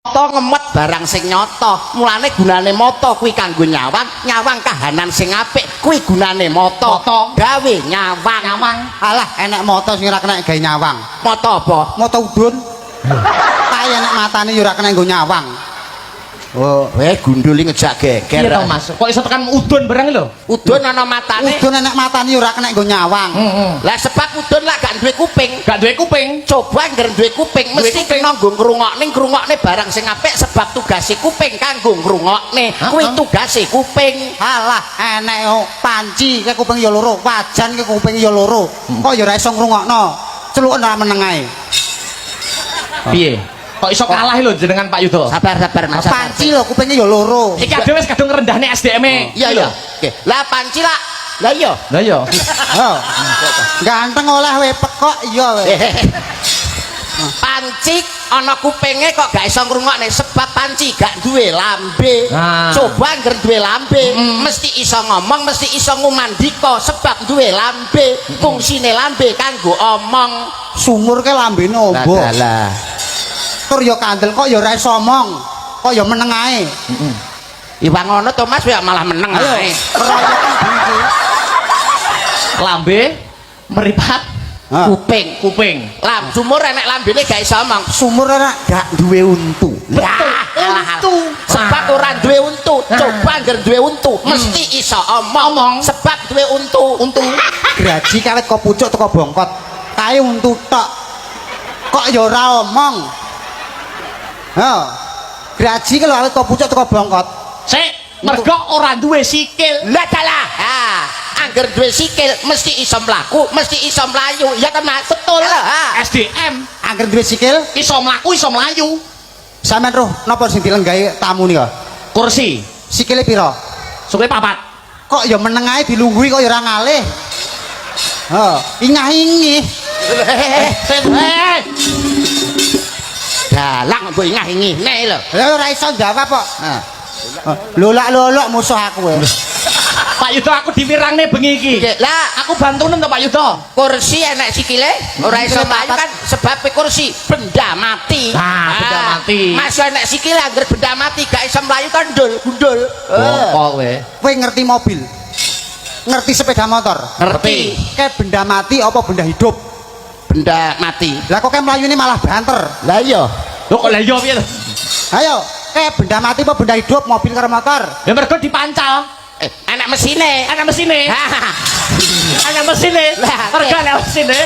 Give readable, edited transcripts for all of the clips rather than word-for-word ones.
Mata ngemot barang sing nyata. Mulane gunane mata kuwi kanggo nyawang, nyawang kahanan sing apik kuwi gunane mata. Mata. Gawe nyawang. Nyawang. Alah, enek mata sing ora kena gawe nyawang. Mata apa? Mata udun. Kae enek matane ya ora kena nggo nyawang. Oh, gundul iki ngejak geger. Piye to, Mas? Kok iso tekan udun barang lho? Udun ana matane. Udun enek matane ya ora kena nggo nyawang. Heeh. Lah sebab udun lah gak duwe kuping. Gak duwe kuping. Coba angger duwe kuping Duwe mesti kuping. kena nggo ngrungokne, ngrungokne barang sing apik sebab tugase kuping kanggo ngrungokne. Kuwi tugase kuping. Alah, enek panci ke kuping ya loro, wajan ke kuping ya loro. Kok ya ora iso ngrungokno. Celuken ora meneng ae. Piye? Kok iso kalah lho jenengan, Pak Yudo? Sabar, sabar, Mas. Sabar. Panci lho kupinge ya loro. Iki ade wis kadung ngrendahne SDM-e. Iya. Oke. Lah panci lah. Lah iya. Lah iya. Oh. Ganteng oleh we pekok iya we. Panci ana kupinge kok gak iso ngrungokne sebab panci gak duwe lambe. Ah. Coba angger duwe lambe, mesti iso ngomong, mesti iso ngumandika sebab duwe lambe. Fungsine lambe kanggo omong. Sumur ke lambene ombo. Lah. Tur ya kandel kok ya ora iso omong. Kok ya meneng ae. Iwang ngono to, Mas, ya malah meneng Ayo, ae. keroyokan iki. Lambe, meripat, Ha. Kuping. Kuping. Lam sumur enek lambene gak iso omong. Sumur ora Gak duwe untu. Lah, alah, untu. Sebab ora duwe untu. Coba angger duwe untu, mesti iso omong. Omong. Sebab duwe untu. Untu. Graji kawit kok pucuk teko bongkot. Kae untu tok. Kok ya ora omong. Ha. Graji ki lho awit kok pucuk teko bongkot. Sik, mergo ora duwe sikil. Lah dalah. Ha, angger duwe sikil mesti iso mlaku, mesti iso mlayu. Ya kan, Mas? Betul. Ha. SDM Angger duwe sikil, iso mlaku, iso mlayu. Sampeyan roh napa sing dilenggahi tamu nika? Kursi. Sikile pira? Sikile papat. Kok ya meneng ae dilungguhi kok ya ora ngalih. Ha, ingah-ingih. Eh, Dalang mbok ingah-ingihne lho. Lah ora iso jawab kok. Ha. Lolak-lolok musuh aku. Eh. Pak Yudo, aku diwirangne bengi iki. Lah, Aku bantunen to, Pak Yudo. Kursi enek sikile ora iso Sikile mlayu papat. Kan sebab kursi benda mati. Ah, benda mati. Mas enek sikile angger benda mati gak iso mlayu kan ndul, gundul. Eh, Kok kowe? Kowe ngerti mobil? Ngerti sepeda motor? Ngerti. Kayak benda mati apa benda hidup? Benda mati. Lah kok kayak mlayune malah banter. Lah iya. Lho kok lah iya piye to? Ayo, kayak benda mati apa benda hidup, mobil karo motor? Ya mergo dipancal. Eh, enek mesine. Ana mesine. Hah. Ana mesine. Lah, Mergo ana mesine.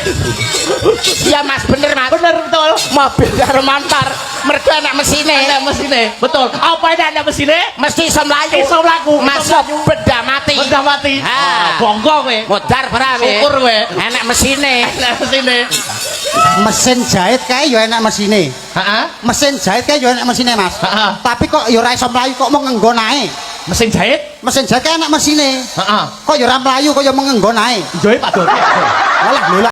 Iya, Mas, bener, Mas. Bener, betul. Mobil karo motor mergo enek mesine. Ana mesine. Betul. Apa ini ana mesine? Mesti iso mlayu. Iso mlaku. Iso Masuk mlayu. Benda mati. Benda mati. Ha. Ah, bongko kowe. Modar ora kowe. Syukur kowe. Enek mesine. Ana mesine. Mesin jahit kae ya enek mesine. Heeh. Mesin jahit kae ya enek mesine, Mas. Heeh. Tapi kok ya ora iso mlayu, kok mau ngenggon ae. Mesin jahit? Mesin jahit kae enek mesine. Heeh. Kok ya ora mlayu, kok ya mengenggon ae. Joe Pak Dodi. Alah, lho.